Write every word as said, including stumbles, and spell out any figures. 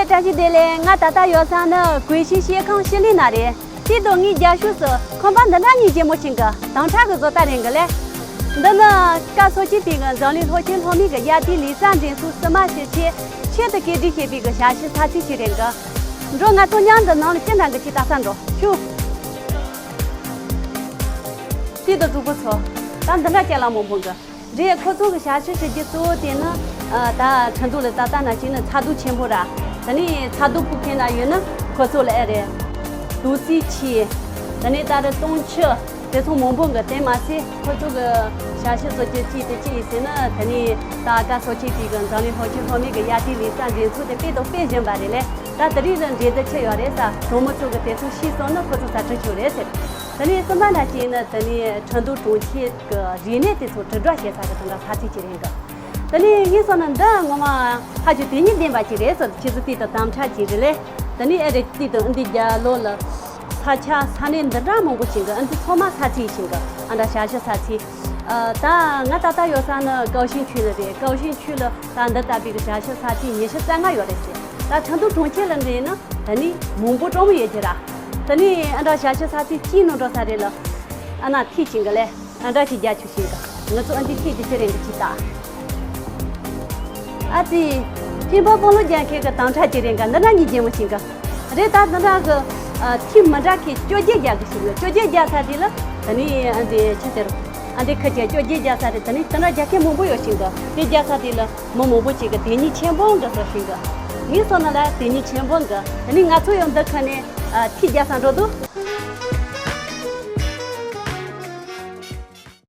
བཀྲ་ཤིས་བདེ་ལེགས། ང་ད་ལྟ་ཡོད་ས་ནི་གོས་ཆེན་སྐྱེ་ཁམས་ཞི་ལི་ན་རེད། དེ་དང་ངའི་རྒྱབ་ཕྱོགས་སུ་ཁང་པ་འདི་འདྲ་གཉིས་ཀྱི་མོ་ཆེན་གི་དྭངས་ཁྲ་གི་བཟོ་ལྟ་རིང་གི་ལས། འདི་ནི་ཀ་སོ་ཆེ་པི་གི་འཛམ་གླིང་ལྷོ་ཆེན་ལྷོ་མའི་གི་ཡ་ཏི་ལི་ས་འདྲེན་ཚུལ་སི་མ་ཤི་ཆེ་ཆེད་དུ་སྐད་སྒྲིག་བྱས་པའི་གི་ཞབས་ཞུ་ས་ཚིགས་ཅིག་རིང་གི། འགྲོ་ང་ཚོ་མཉམ་དུ་ནང་ལ་ཅི་འདྲ་གི་ཅིག་ལྟ་ས་འགྲོ་ཤོག་དེ་དང་གྲོགས་པོ་ཚོ། ད་འདི་འདྲ་ཅན་ལ་མང་པོ་འགི་རེད། ཁོ་ཚོ་གི་ཞབས་ཞུ་བྱེད་རྒྱུ་གཙོ་བོ་དེ་ནི། ཨ། ད་ཁྲིན་ཏུའུ་ལ་ད་ལྟ་ན་ཅིག་ནི་ཚ་གདུག་ཆེན་པོ་ར། དེ་ནས་ཚ་གདུག་ཕོག་མཁན་ན་ཡོད་ན་ཁོ་ཚོ་ལ་ཨེ་རེད། དུག་རྫས་ཆེ། དེ་ནས་ད་རེས་སྟོང་ཆུ། དེ་ཚོ་མང་པོ་འགི། དེ་མ་ཟད་ཁོ་ཚོ་གི་ཞབས་ཞུ་བཟོ་རྒྱུ་གཅིག་དེ་གཅིག་ཡིན་ཟེར་ན། དེ་ནས་ད་ཀ་སོ་ཆེ་པི་གི་འཛམ་གླིང་ལྷོ་ཆེན་ལྷོ་མའི་གི་ཡ་ཏི་ལི་ས་འདྲེན་ཚུལ་དེ་སྤེལ་དང་སྤེལ་བཞིན་པ་རེད་ལས། ད་དེ་རིང་ལ་འདྲེན་རྒྱུ་ཆི་ཡོད་རེད་ཟེར། གྲོང་མི་ཚོ་གི་དེ་ཚོ་ཤེས་སོང་ན་ཁོ་ཚོ་ས་ཁྲི་ཆུ་རེད་ཟེར། དེ་ནས་གསུམ་པ་ན་ཅིག་ནི་དེ་ནས་ཁྲིན་ཏུའུ་གྲོང་ཁྱེར་གི་རིག་གནས་དེ་ཚོ་དྲིལ་བསྒྲགས་བྱེད་ས་གི་དེ་འདྲ་ས་ཚིགས་ཅིག་རེད་གི། དེ་ནས་ངས་སོང་ན་འདི་ངོ་མ་ཧ་ཅང་དོན་སྙིང་ལྡན་པ་ཅིག་རེད་ཟེར། ཁྱེད་ཚོ་དེ་དང་དམ་ཕྲ་ཅིག་རེད་ལས། དེ་ནས་ཨེ་རེད། དེ་དང་འདི་རྒྱ་ལོ་ལ་ས་ཆ་ས་གནས་འདི་འདྲ་མང་པོ་ཅིག་གི་ཨ་འདི་ཚང་མ་ས་ཚིགས་ཅིག་གི་ཨ་འདྲ་ཞབས་ཞུ་ས་ཚིགས། ཨ། ད་ང་ད་ལྟ་ཡོད་ས་ནི་ཀའོ་ཤིན་ཆུས་ལ་རེད། ཀའོ་ཤིན་ཆུས་ལ་ད་འདི་ལྟ་བུའི་གི་ཞབས་ཞུ་ས་ཚིགས་ཉི་ཤུ་རྩ་ལྔ་ཡོད་རེད་ཟེར། ད་ཁྲིན་ཏུའུ་གྲོང་ཁྱེར་ལ་འདྲེན་ན་ད་ནི་མང་པོ་གྲོང་མི་ཡོད་ཀྱི་ར། ད་ནི་ཨ་འདྲ་ཞབས་ཞུ་ས་ཚིགས་གཅིག་ནང་འགྲོ་ས་རེད་ལ། ཨ་ན་ཐིག་ཅིག་གི་ལས། ཨ་འདྲ་ཅིག་རྒྱག་ཆོག་ཤིང་གི། ང་ཚོ་ཨ་འདི་ཐིག་དེ་ཅི་རེད་འདི་ཅི་ལྟ། ཨ་ཙི། ཕིན་ཕ་སྤོ་ལོ་རྒྱག་མཁན་གི་དམ་ཕྲ་ཅི་རེད་ག་འདི་འདྲ་གཉིས་རྒྱལ་མོ་ཤིང་གི། རེད། ད་འདི་འདྲ་གི། ཨ། ཐིག་མི་འདྲ་གི་བཅོ་བརྒྱད་རྒྱག་གི་ཤིང་གི། བཅོ་བརྒྱད་རྒྱག་ས་དེ་ལ་ད་ནི་ཨ་འདི་ཆི་ཟེར། ཨ་འདི་ཁ་ཅིག་བཅོ་བརྒྱད་རྒྱག་ས་རེད། ད་ནི་དེ་འདྲ་རྒྱག་མཁན་མང་པོ་ཡོད་ཤིང་གི། དེ་རྒྱག་ས་དེ་ལ་མི་མང་པོ་ཅིག་གི་དེ་ཉིད་ཆེན་པོ་འདྲ་སོ་ཤིང་གི། ངས་སོང་ན་ལ་དེ་ཉིད་ཆེན་པོ་གི། ད་ནི་ང་ཚོ་ཡང་འདི་ཁ་ནས་ཨ་ཐིག་རྒྱག་ས་འགྲོ་འདུག